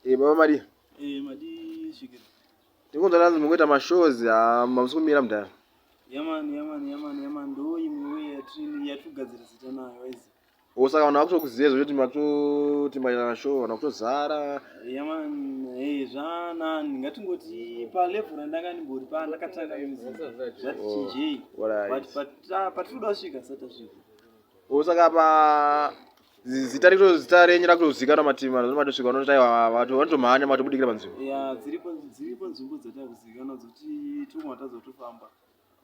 Eh, baba Maria. Eh, madi svikiro. Tingonzwa tanzi mukuita mashows hamusi kumira mudhara. Yaman, yaman, yaman, yaman ndo imwe way yatiri yatugadzira zita nayo waizi. O saka vanhu vakutokuziva zvekuti matoti maita show vanhu vakutozara. Yaman, eh zvanani ngatingoti pa level randanga ndimbori pa ndakatanga music. Zvati chinjei. Alright. But but patiri kuda kusvika sati tasvika. O saka pa zita rito zita renyu rakutozikanwa mativi mana matosvika vanoti aiwa vanhu vanotomhanya matobudikira panzvimbo. Ya dziripo dziripo nzvimbo dzatakuzikanwa dzoti togona tazotofamba.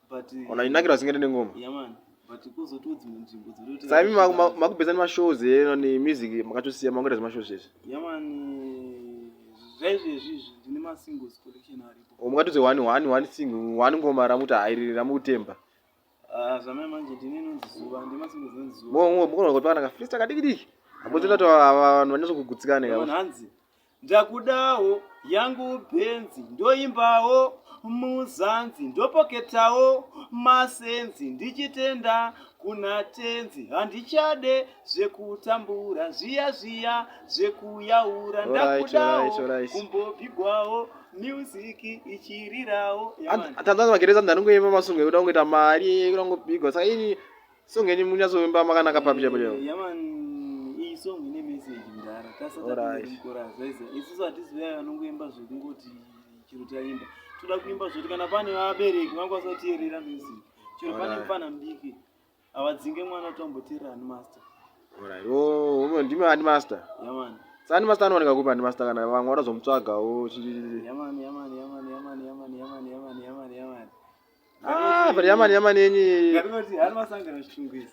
But Ona inakira zingende nengoma. Yaman, but kwozotiwo dzimwe nzvimbo dzototi Saka imi makupedza nemashows eno nemusic makatosiya makuita zvemashows zvese. Yaman, zvaizvezvi izvi ndine masingles collection aripo. O mukatodze one one one single one ngoma ramuti hairi ramukutemba. Ah, zvamai manje ndine inonzi zuva, ndine masingles inonzi zuva. Mo mukona kuti pakana ka freestyle kadiki diki. Ambotoita kuti vanhu vanyatso kugutsikana Yaman, hanzi ndakudawo yangu bhenzi ndoimbawo muzanzi ndopoketawo masenzi ndichitenda kuna tenzi handichade zvekutambura zviya zviya zvekuyaura Alright, alright, ndakudawo alright. kumbobigwawo music ichirirawo Yaman. Tanzania magereza ndanongoimba masungu ekuda kungoita mari ekuda kungobigwa saka ini song yenyu munyatsoimba makanaka papi chapo chapo. Yaman, iyi song ine message mudhara Alright. tasatamukorazi isusu hatisi vaya vanongoimba zvekungoti chero taimba toda kuimba zvoti kana pane vabereki vangakwanisa kuteerera music chero pane Alright. mufana mudiki havadzinge mwana tomboteerera ani master. Alright. Oh, ndimi ani master. Yaman. Saka ani master anowanika kupi ani master kana vamwe vanozomutsvagawo chi Yaman, yaman, yaman, yaman, yaman, yaman, yaman, yaman, yaman. Ah, but yamani yamani yenyu Ngatingoti hani masangano Chitungwiza.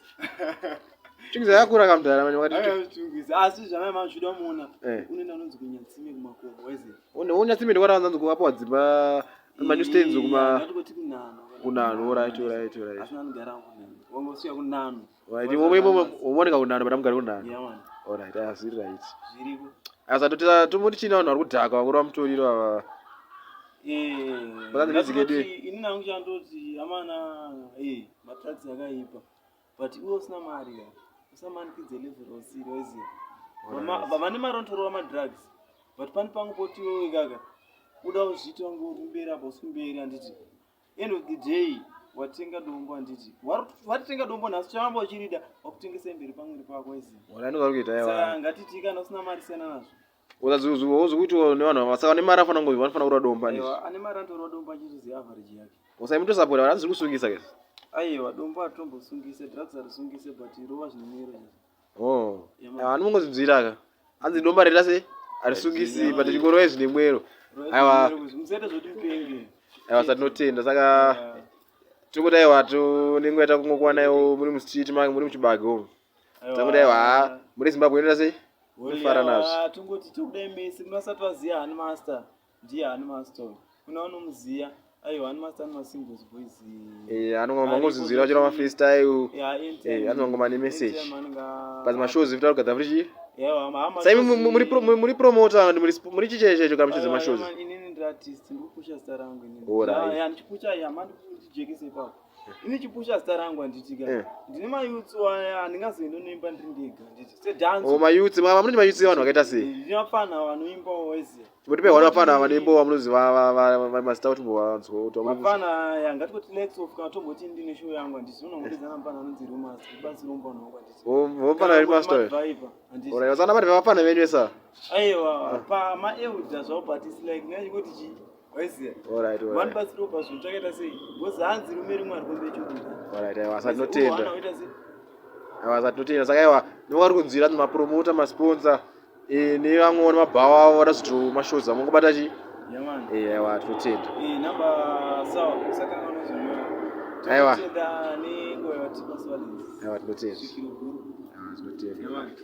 Chitungwiza yakura kamudhara manje wakati Chitungwiza asi zvamai mazvida muona. Eh. Unoenda unonzi kunyatsime kumakomo waiziva. Une unyatsime ndokwana kuvapiwa dzimba ma stands kuma Ngatingoti kunano. Kunano, alright, alright, alright. Asi anogara kunano. Wangosvika kunano. Right, umoneka kunano but amugari kunano. Yaman. Alright, ah, zviri right. Zviriko. Asa totisa tomboti china vanhu vari kudhakwa kurova mutoriro ava. Eh. Bakanzi music yedu iyi. Ini nangu chandoti amana eh madrugs akaipa. But iwe usina mari ya. Usamanikidze level rausiri waiziva. Alright. Vane mari vanotorova madrugs. But pane pangu poti iwewe kaka. Uda kuzviita wange uri kumberi apa usi kumberi handiti. End of the day watenga dombo handiti. Watitenga dombo nhasi ucharamba uchirida wakutengesa mberi pamwiri pako waiziva. Alright, ndozvari kuita aiwa. Saka ngatiti kana usina mari siyana nazvo. Uzazukuitiwa nevanhu ava saka nemari afana ngozi vanofana kurova dombo handiti. Aiwa ane mari anotorova dombo achitoziva average yake. Usaimutosapota vanhu zviri kusungisa kesi. Aiwa dombo hatombosungise drugs harisungise but rova zvine mwero chaizvo. Oh. Yeah, man. Aiwa anongozinzwira ka. Hanzi domba reta sei? Harisungisi but chingorova zvine mwero. Rova Aiwa. zvine mwero, musaite zvoti mupenge. Aiwa satinotenda saka tiri kuti aiwa tonenguva yatakungokuwanaiwo muri mustreet mange muri muchibage umu. Aiwa. Takuti aiwa ha muri Zimbabwe inoita sei? Munofara nazvo. Aiwa, tongoti tokudai mese munasati vaziva hani master ndiye hani master uyu. Kuna vanomuziva aiwa hani master ane masingles boys. Eh anongozinzwira achira ma freestyle. Yeah, anytime. Eh anongoma ne message. Anytime anonga- But mashows futi arikugadzira futi chii? Yeah, Saka imi muri promoter kana kuti muri chichechecho kana muchiziva Aiwa, mashows. yaman, inini ndiri artist ndikupusha zita rangu inini. Alright. Ya, ya, ndichipusha ya mandijekese ipapo. Ini chipusha zita rangu handiti ka. Ndine mayouths aya handingazoenda unoimba ndiri ndega handiti. Sedance. Oh mayouths, munoti mayouths evanhu vakaita sei? Ndine vafana vanoimbawo waiziva. Chimbotipe hwana vafana vanoimbawo vamunoziva mazita kuti mbowanzwa kuti Vafana aya ngatingoti Lex of kana tomboti ndine show yangu handiti. Unongodedzana mufana anonzi Rumas, ndibatsire mufana wangu handiti. Vofana vari pastor. Madriver handiti. Alright, vasana vari vafana venyu vesa. Aiwa, pa maelder zvavo but it's like ngachingoti chii waiziva. Alright, alright. Vanobatsirawo pazvinhu takaita sei because hanzi rume rimwe harikombe chokuda. Alright, aiwa satinotenda. Unoita sei? Aiwa satinotenda. Saka aiwa ndinonga ri kunzwira kuti mapromoter, masponsor eh nevamwe nemabhawa avo vada mashows avo mungobata chi? Yaman. Eh aiwa tinotenda. Eh, namba sawa usakanga unozonyora. Aiwa. Tinotenda nenguva yawatipa Swallows. Aiwa tinotenda. Svikiro guru. Aiwa tinotenda. Yaman.